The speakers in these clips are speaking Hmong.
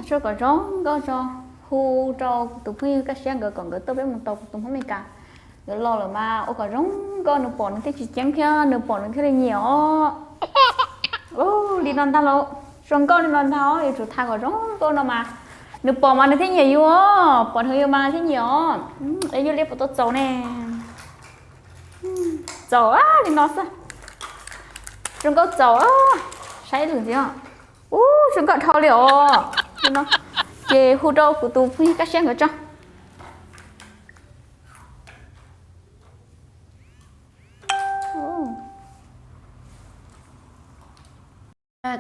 Tso kom zoo nkauj tso, hu rau kuv tus phooj ywg Kaj Siab nkawd kom nkawd tuaj peb mus tos kuv tus Hmoob Amelikas. Nkawd los lawm mas ua kom zoo nkauj, nws pom nws thiaj tsis ceeb thiab nws pom nws thiaj li nyiam os. Ua li no ntag lauj, zoo nkauj li no ntag os, yuav tsum tha kom zoo nkauj no mas nws pom mas nws thiaj nyiam yus os, pom nws yus mas thiaj nyiam os. Es yog li puas tau txaus ne? Txaus li no xwb. Zoo nkauj txaus, saib lwm ntxiv. Ub, zoo nkauj dhau li os. Li no ces hu rau kuv tus phooj ywg Kaj Siab nkawd tso.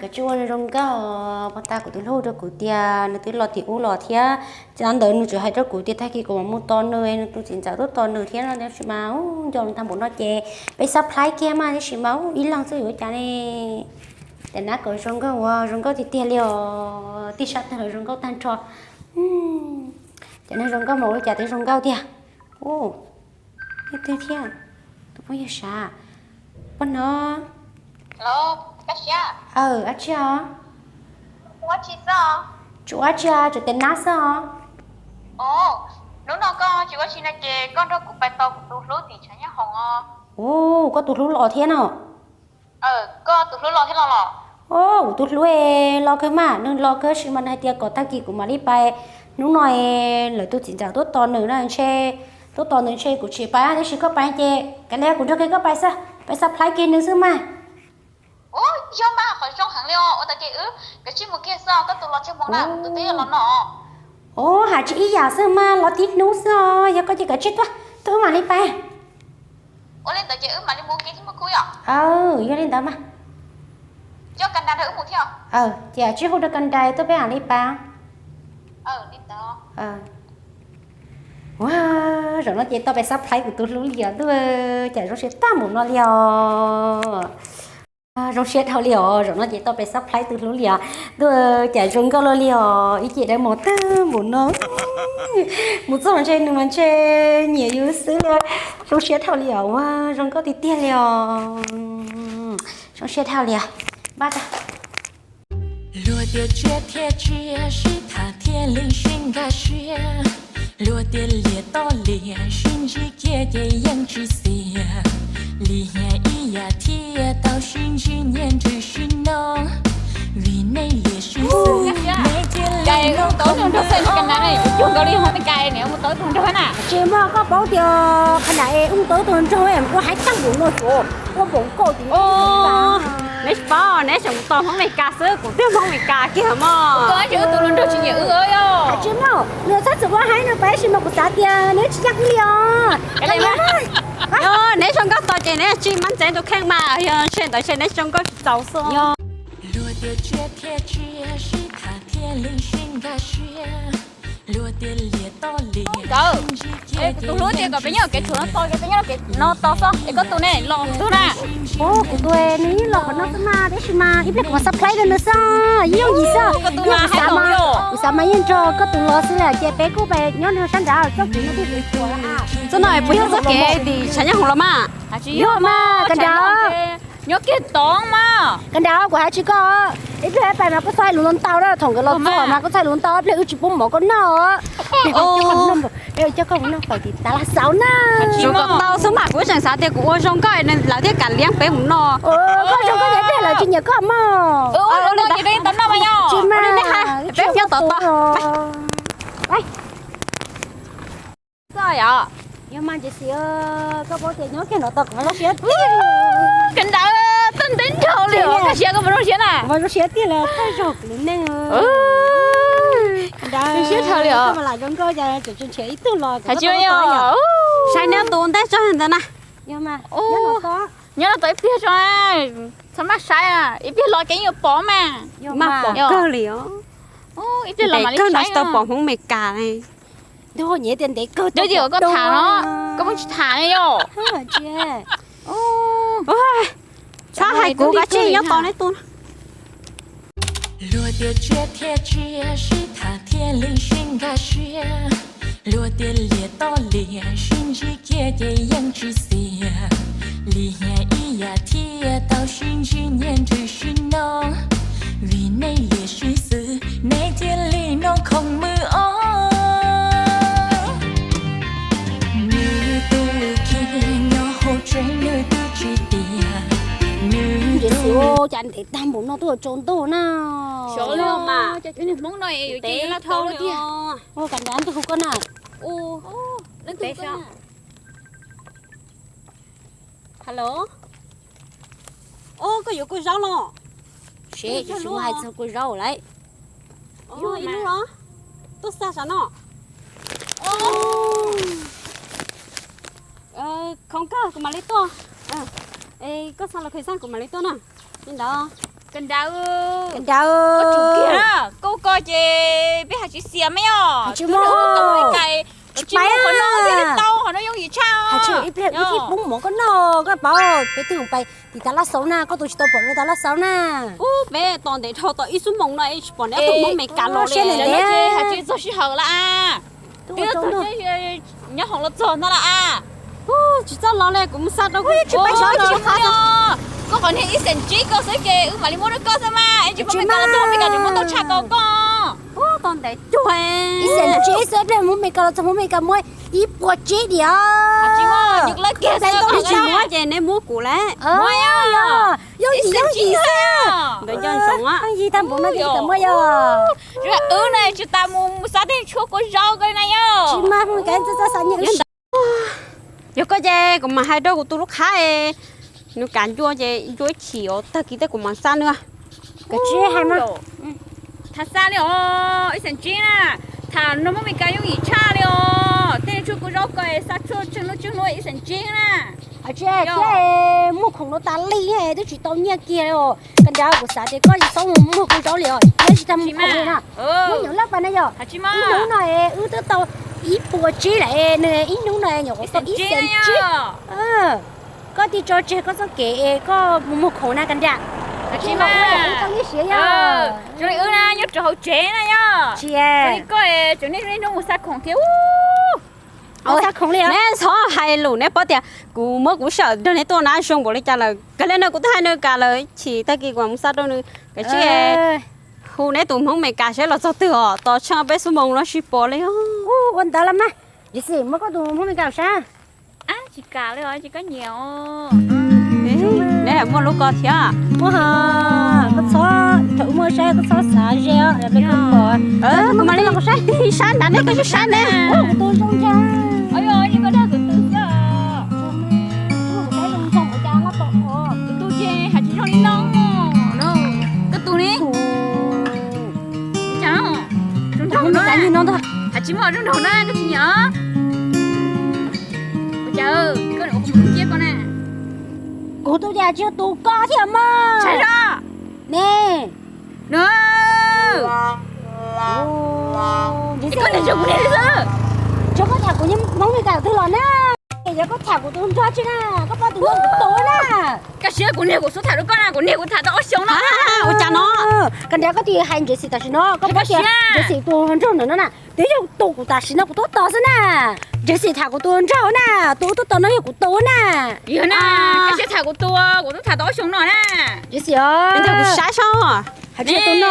Koj tsis ua zoo nkauj, puag ta kuv tus hlub rau kuv tias nws twb los tim ub los thiab. Txij ntawd nws tseem hais rau kuv tias tag kis kuv mam mus tos nws, nws tus txiv ntxawm tuaj tos nws thiab no, tab sis mas ub, nco nws tag npaum no ces peb surprise kiag mas, tab sis mas ub, ib leeg xwb yuav ua cas ne. Ces nab kom zoo nkauj ua zoo nkauj tiag tiag li os, tij sab tag los zoo nkauj tag nrho. Ces nws zoo nkauj mas ua cas twb zoo nkauj tiag. Ub, leej twg thiab? Tus phooj ywg sav. Poj no. Aw, dab tsi os? Tsis ua dab tsi, tsuas tias nab xwb os. Hnub no koj tsis ua dab tsi no ces koj nrog kuv pais tos kuv tus hlub tim tshav nyob hoom os. Ub, koj tus hlub los thiab no? Koj tus hlub los thiab los los? Kuv tus hlub los kawg mas, nws los kawg, tab sis mas nws hais tias kom tag kis kuv mam li pais. Hnub no lawv tus txiv ntxawm tuaj tos nws no ntshe, tuaj tos nws ntshe kuv tsis pais, tab sis koj pais ces kav liam, kuv nrog kiag koj pais xwb, pais surprise kiag nws xwb mas. Ub, yog mas, qhov zoo heev li os. Ua tau ces wb kav tsij mus kiag xwb, koj tus los tsawg moos na, kuv tus twb yuav los no. Ub, hais tsis ib yam xwb mas, los tib hnub xwb os, yog koj ces kav tsij tuaj, tuaj wb mam li pais. Ua li ntawd ces wb mam li mus ua ke thiab mus kuj yom. Yog li ntawd mas. Coj kas das nrog wb mus thiab. Ces tsij hu rau kas das tuaj peb mam li pais. Ua, zaum no ces tau pais surprise kuv tus hlub li os ntuj, cas zoo siab tag npaum no li os. Zoo siab dhau li os, zaum no ces tau pais surprise tus hlub li os ntuj, cas zoo nkauj luaj li os, ib ce dawb mos tag npaum no. Mus txog mas ntshe nws mas ntshe nyiam yus xwb li. Zoo siab dhau li os, ua zoo nkauj tiag tiag li os. Zoo siab dhau li os. Npaj tag. Luag tias tsiaj thiaj tsiaj, sib tham thiaj li sib nkag siab. Luag tias liam toj liam, sib ntsib kiag ces yeej tsis xiam. Lim hiam ib yam thiaj tau sib ntsib nyiaj ntswg sib noj. Vim nej liam sib xwb, nej thiaj li noj qhov ntawd. Tsis muaj, koj paub tias qhov nram es ub tau tus nraug ua haib tag npaum no, ua npaum nkaus. Neb tsis paub, neb tseem mus tos Hmoob Amelikas xwb, kuv twb Hmoob Amelikas kiag mog. Tsis muaj, nws txhob txwm ua haib no pais, tab sis mas kuv xav tias neb tsis yog kuv li os. Neb zoo nkauj tos ces neb tsis mab ntxeev tus kheej mas, yog ntshe ntawd ntshe neb zoo nkauj tsis txaus xwb. Luag tias tsiaj thiaj tsiaj, sib tham thiaj li sib nkag siab. Luag tias liam toj liam, nkawd, sib ntsib kiag ces yeej tsis xiam. Tus hlub tias kom peb nyob kev tshuam no tos, peb nyob kev no tos xwb, es koj tus ne los tug na? Kuv tus nws yeej los qhov no xwb mas, tab sis mas ib pliag kuv mam surprise rau nws xwb, yeej yooj yim xwb. Kuv xav mas, kuv xav mas yeej nrog koj tus los xwb lawm ces peb kuj pais nyob rau sab nrad, txoj kev no twb yuav tshuam. Txoj no puas yog txoj kev tim tshav nyob hoom los mas? Yog mas, kawg nrad. Nyob kiag tod mas. Kawg nrad, kuv hais tsis koj, ib pliag pais mas koj txhob hais lus ntau ntau na, thaum nkawd los txog mas koj txhob hais lus ntau, ib pliag wb tsis pub mov koj noj. Coj koj mus noj fawm tim tas las xauv na. Tsuav kom tau xwb mas, kuv tseem xav tias kuv ua zoo nkauj lawv thiaj kam liab peb mus noj. Koj zoo nkauj ces ib pliag lawv tsis nyiam koj mog. Tsis mas, peb nyob tod tod. Yog mas Ntses Xis, koj paub tias nyob kiag no tau kuv mas zoo siab tiag. Kawg nrad, tau ntev nraug li os, koj siab koj mas zoo siab na. Kuv mas zoo siab tiag li, thawj zaug kuv lub neej. Zoo siab dhau li os. Koj mas lam zoo nkauj cas tseem nrhiav ib tug los kom koj tau. Saib neb tus ntej tso ntawd na. Yog mas, nyob no tau ib pliag tso, txhob maj saib, ib pliag los kev yuav pom mas. Maj pom kawg li os. Ib pliag los mam li saib no tsis tau pom Hmoob Amelikas li. Ntuj, nyiam tias ntev kawg. Twb yog koj tham no, koj muab tsis tham ne yom. Tsis, txhob hais kuv, koj cia li nyob tos neb tus. Luag tias tsiaj thiaj tsiaj, sib tham thiaj li sib nkag siab. Luag tias liam toj liam, sib ntsib kiag ces yeej tsis xiam. Lim hiam ib yam thiaj tau sib ntsib nyiaj ntswg sib noj. Vim nej liam sib xwb, nej thiaj li Cas ntev tag npaum no twb tsaus ntuj na. Xyov li mas, cov niag Hmoob no yuav cia li laj tau li tiag. Ua, kab nrad, leej twg hu koj na? Hello. Ua, koj yuav kua zaub los? Seb, tsis muaj hais txog kua zaub lawm. Ib lub los? Tuaj xa sav no. Khoov kawg, kuv mam li tuaj. Koj xa los kha xaj, kuv mam li tuaj na. Li ntawd. Kab nrad, kab nrad, koj tsum kiag na. Koj ko ces peb hais tsis xiam me os. Tsis muaj, tsis pais qhov no thiaj li tau, qhov no yooj yim tshaj. Hais tsis ib pliag wb thiaj poob mov koj noj, koj paub. Peb twb mus pais tim tas laj xauv na, koj tus tsis tau pom rau tas laj xauv na. Ub, peb tos ntev dhau tau ib xuab moos no es tsis pom neb tus Hmoob Mes Kas los li. Hais tsis txog sij hawm lawm as. Twb nyob hoom los txog no lawm as. Tsis txhob los li, kuv mus xa rau kuv tsis pais sov tsis qhav. Koj qhov niag ib xeem tsib ko xwb ces wb mam li muab rau koj xwb mas, es tsis Hmoob Mes Kas los txog Hmoob Mes Kas tseem muab tau tshaj tau koj. Ub, tau ntev cuag ib xeem tsib xwb, ib pliag Hmoob Mes Kas los txog Hmoob Mes Kas muab ib puas tsib diam. Tsis muab, yus lawv kiag xwb, tsis muab ces neb muab kuv lawm. Yooj yim yooj yim xwb. Nkawd nco ntsoov, yooj yim tag npaum no ces tsis muaj yog. Wb na tsis tas mus xa tej tshuaj kua zaub ko na yog. Tsis mas Hmoob Mes Kas txawj txawj xa nyiaj. Yog koj ces kuv mam hais rau kuv tus lub qhab, nws kam ncua ces ncua ib chim os, tag kis tej kuv mam xa nws. Koj tsis hais mas. Tham xa li os, ib xeem tsib na, tham nrog Hmoob Mes Kas yooj yim tshaj li os, tej tshuaj kua zaub ko xa tshuaj tsheej hnub tsheej hnub ib xeem tsib na. Hais tsis thiab, muag khoom no tas li twb tsis tau nyiaj kiag li os. Koj nrad, kuv xav tias koj tsis txhob mus muag kua zaub li os, nyob tsis tag mus khoom li na. Muab nyuam laj pas na yog. Ib hnub no es wb twb tau ib puas tsib lawm, nws ib hnub no nyuam qhuav tau ib xeem tsib. Koj tig tso tseg koj txoj kev es koj mus muag khoom na koj nrad. Tsis los ua wb tau nyiaj siav yog. Zoo li wb na nyob rau hauv tsev na yog. Tsis li koj tseem niaj hnub mus xa khoom thiab. Xa khoom li os. Neb txhob hais lus, neb paub tias kuv muab kuv sij hawm nrog neb tuaj na zoo npaum li cas lawm. Kawg li no kuv twb hais nws kam lawm, chim tag kis kuv mam mus xa rau nws. Kav tsij hu neb tus Hmoob Mes Kas seb los txog twg os, tos tsheej peb xuab moos no tsis pom li os. Ua ntawd los mas, Jesse muab koj tus Hmoob Mes Kas sab. Tsis kam li os, tsis koj nyiam os. Neb muaj lub ko thiab. Muaj, koj txhob, thaum muaj saib koj txhob xav ze os, kuv mam li los saib. Saib nrad ne, koj tsis saib ne. Kuv tus zoo ntag. Tus ces hais tsis zoo li no. Koj tus ne? Zoo nraug no, hais tsis muaj zoo nraug na, koj tsis nyiam. Ua cas koj niam ua mus cia koj na? Kuv tus cas tsis yog tus koj thiab mas. Saib zog ne. Koj niam tsis yog kuv niag li xwb. Tsuav koj tham kuv niag Hmoob Mes Kas twg los na. Yog koj tham kuv tus nraug tsi na, koj paub tus nraug kuv tus na. Koj siab kuv niag kuv xub tham rau koj na, kuv niag kuv tham tau ob xyoos no. Ua cas no? Koj nrhiav koj tus hais Jesse tam sim no, koj paub tias Jesse tus nraug ntawm no na, twb yog tus kuv tam sim no kuv tuaj tos xwb na. Jesse tham kuv tus nraug na, tus tuaj tos no yog kuv tus na. Yog na, koj siab tham kuv tus, kuv twb tham tau ob xyoos no na. Jesse os, kuv saib seb, hais tsis tus no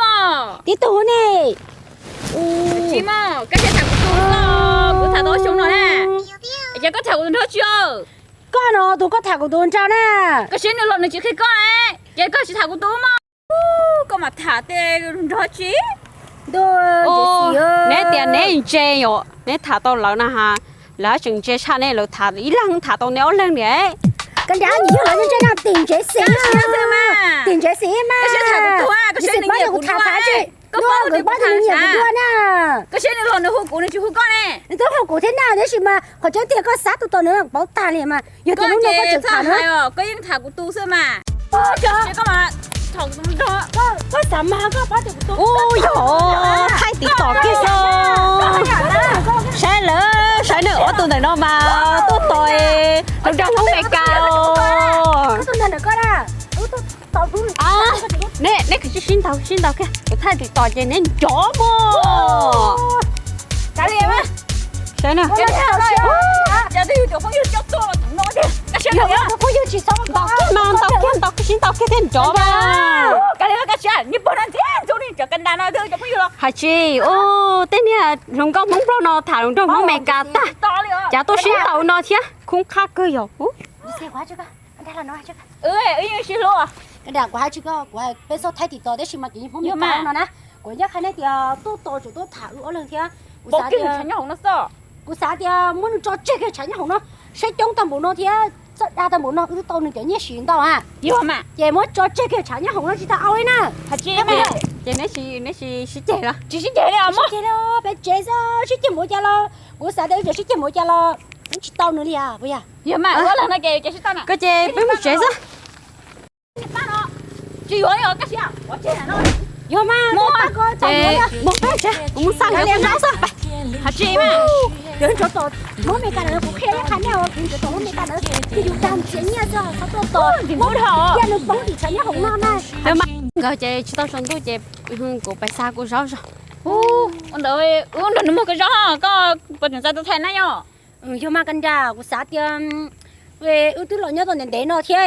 mog, tib tug ne. Tsis mog, koj siab tham kuv tus, kuv tham tau ob xyoos no na. Ces koj tham kuv tus nraug tsi? Koj no tus koj tham kuv tus nraug na. Koj siab nws los nws tsis qhia koj, ces koj tsis tham kuv tus mog. Koj mas tham tej nraug tsi. Neb tias neb ntse yom, neb tham tau lawv na ha, lawv tseem ntse tshaj neb, lawv tham ib leeg tham tau neb ob leeg niam. Koj nrhiav nyiam yog lawv ntse no tim Jesse, tim Jesse mas. Jesse paub tias kuv tham tham tsi. Koj paub tias kuv tham tham na. Koj siab nws los nws hu kuv nws tsis hu koj ne. Nws twb hu kuv thiab na, tab sis mas qhov tseeb tiag koj xav tus tau nws paub tag li mas. Yog tias lub no koj tseem tham na, koj yeej tham kuv tus xwb mas. Koj xav mas koj paub tias kuv tus. Ub, yog thaij tiv tom kiag xwb. Saib lawm, saib nws ob tug ntawm no mas tuaj tos hluas nraug Hmoob Mes Kas os. Neb, neb kwv tij sib ntaus, sib ntaus kiag, kuv thaij tiv tom ces neb nrov mog. Saib na. Ntaus kiag mas, ntaus kiag, ntaus kiag, sib ntaus kiag thiaj nrov mas. Hais tsis, ub, tej niag hluas nkauj Hmoob Nplog no tham hluas nraug Hmoob Mes Kas tag, cas tuaj sib ntaus no thiab, khoob qhab kawg yom. Wb yeej sib hlub. Kuv hais tsis koj, kuv peb txhob thaij TikTok tab sis mas cov Hmoob Mes Kas no na, kuv nco qab nej tias tuaj tos tseem tuaj tham wb ob leeg thiab. Kuv xav tias, kuv xav tias muab nws tso tseg kiag tshav nyob hoom no, saib coob tag npaum no thiab txawj dag tag npaum no wb twb tau nws cov nyiaj siv ntau a. Ces muab tso tseg kiag tshav nyob hoom no tsis tau au li na. Ces neb sib ceg los? Tsis sib ceg li os, peb tsev xwb sib ceg npaum cas los, kuv xav tias wb tseem sib ceg npaum cas los wb tsis tau nws li as puas yog? Koj ces peb mus tsev xwb. Yog mas, kuv mus xa kuv zaub xwb. Hais tsis mas, Hmoob Mes Kas no kuv qhia ib qho nej, kuv ntawd tos Hmoob Mes Kas ntawd ces yus dag ntxias nyiaj xwb txhob tuaj tos Hmoob Mes Kas, cia nws poob tim tshav nyob hoom no na. Yog mas, nkawd ces tsis tau tsaus ntuj ces kuv pais xa kuv zaub zog. Ua ntawd, ua ntawd nws muag koj zaub, koj puas tseem txais tau thaij na yom? Yog mas koj nra, kuv xav tias wb twb los nyob tau ntev ntev no thiab,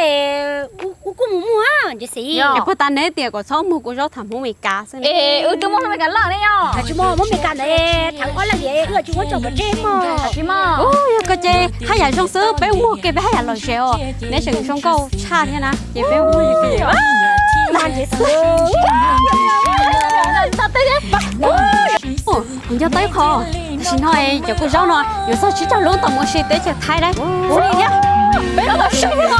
wb kuj mus muag ntxiv. Puag ta neb tias kom txhob muag kuv zaub tham Hmoob Mes Kas xwb. Wb twb muaj Hmoob Mes Kas loj ne yom. Tsis muaj Hmoob Mes Kas ntawd tham ob leeg tias wb tsis muab tso pov tseg mog. Yog koj ces haj yam zoo xwb, peb muag kiag peb haj yam lom zem os. Neb tseem zoo nkauj tshaj thiab na ces peb muag kiag. Kuv nco tau ib qho, tam sim no cov kua zaub no yuav txog tsib caug lub tau mus si teb chaws Thaib lawm. Peb los saib no.